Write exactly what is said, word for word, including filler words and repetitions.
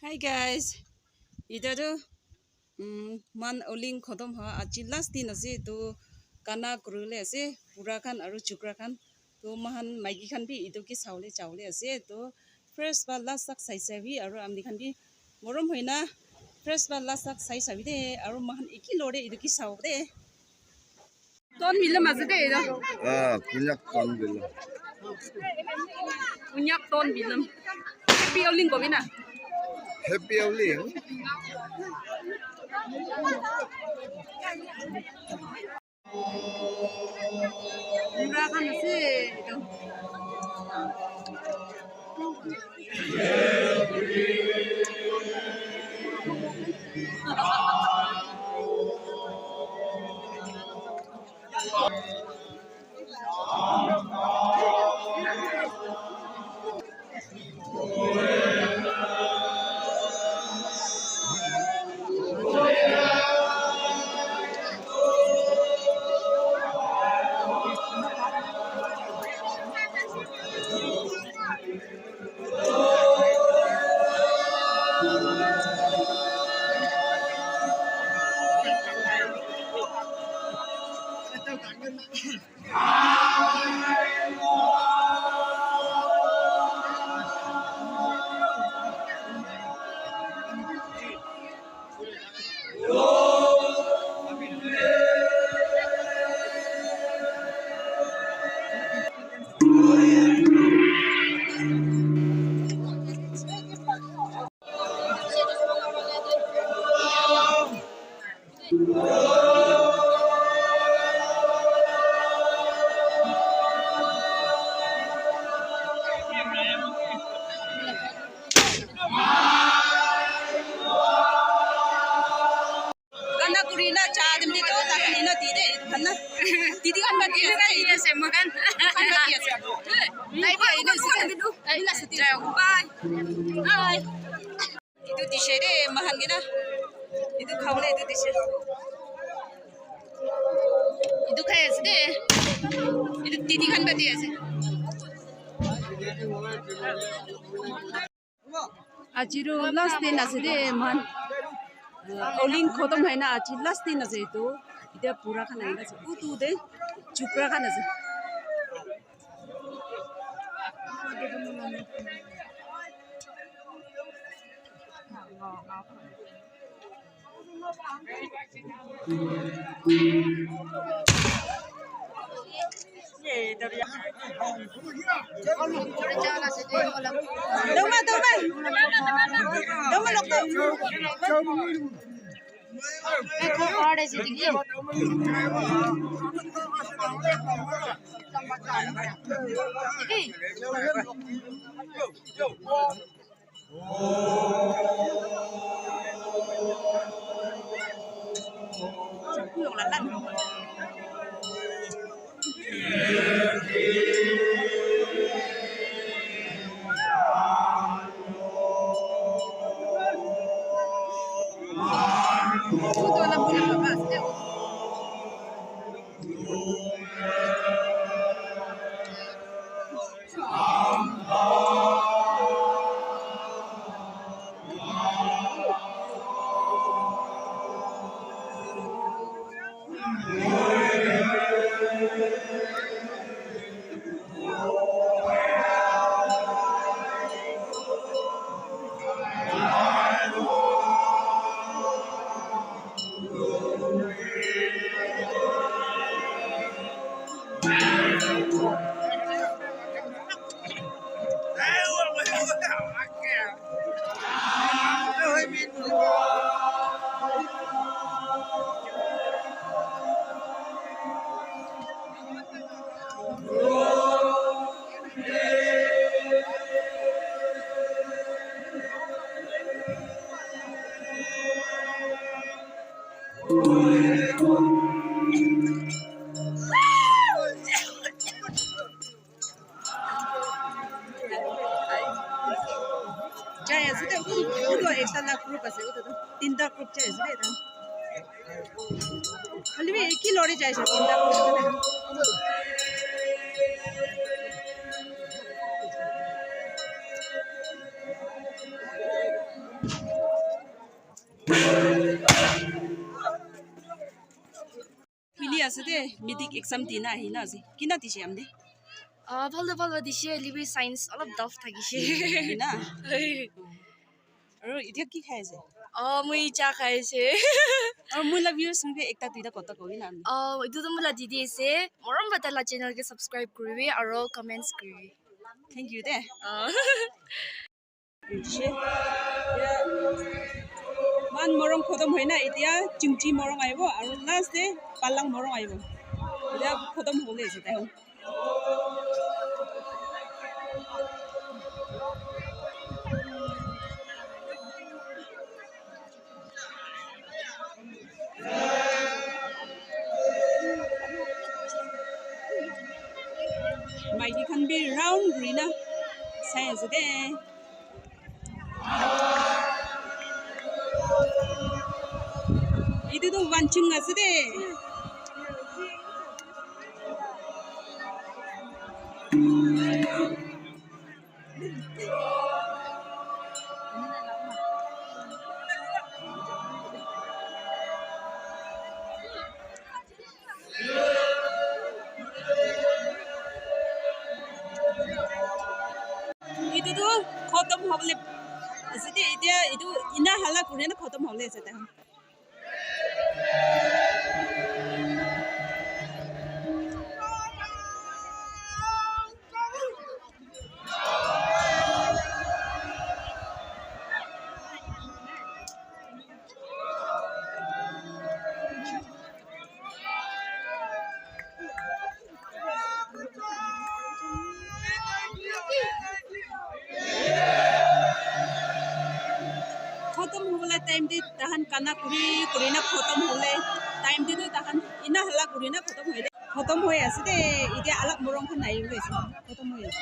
Hi guys, ita tu um, man oling khotom ha aji last din ase tu kana kurule ase pura khan aru chukra khan tu mahan maiki khan bi itu ki saule chaule ase tu first ba last tak sai sabi aru amni khan bi morom hoina first ba last tak sai sabi de aru mahan iki lore itu ki sau de. Ton bilam ase de ida. Ah, Konyak ton bilam. Konyak ton bilam. Happy Oling kobi na. Happy Oling. Mura khan ase etu. Gana kuri na cha dem di to ta khan ina di de khan na. Didi khan ba di ase. Ina di ase, makan. Khan ba di ase. Dai ba ina ase. Ina ase. Bye. Bye. Itu dise de mahan ke na. Itu khawle itu dise. Itu khai ase de. Itu didi khan ba di ase. Aji ro last din ase de man. Oling khotom hoina aji last din ase etu. Etiya pura khan ahina ase. Utu de chukra khan ase. Doma, doma. Doma, lokto. Jai ase de, utu, utu ekta la group ase, utu tu tinta group jai ase de, eta. Hoilebi eki lori jai ase, tinta group. Mili ase de, medic exam dina ahina ase. Kina dise amde? Ah, bhal de bhal ba dise, libi science olop tough thakise. Kina? Aru etia ki khai ase? Oh, moi cha khai ase. Aru moi la viewers khan ke ekta duita kotha kobi na. Oh, etu tu moi la didi ase. Morom ba tai la channel ke subscribe kuribi aru comments kuribi. Thank you de. Oh. Man morong khotom hoina etia chingchi morong aibo aru last de palang morong aibo. Etia khotom hole ase tai. Maiki khan bi round kurina sai ase de. Etu tu wanching ase de. Etu tu khotom hobole ase de, etia etu ina hala kuri na khotom hobole ase de. Khotom hobole time te tahan kana kuri kuri na khotom hole time te tu tahan ina hala kuri na khotom hoi de. Khotom hoi ase de, etia alag morong khan ahi ase. Khotom hoi ase.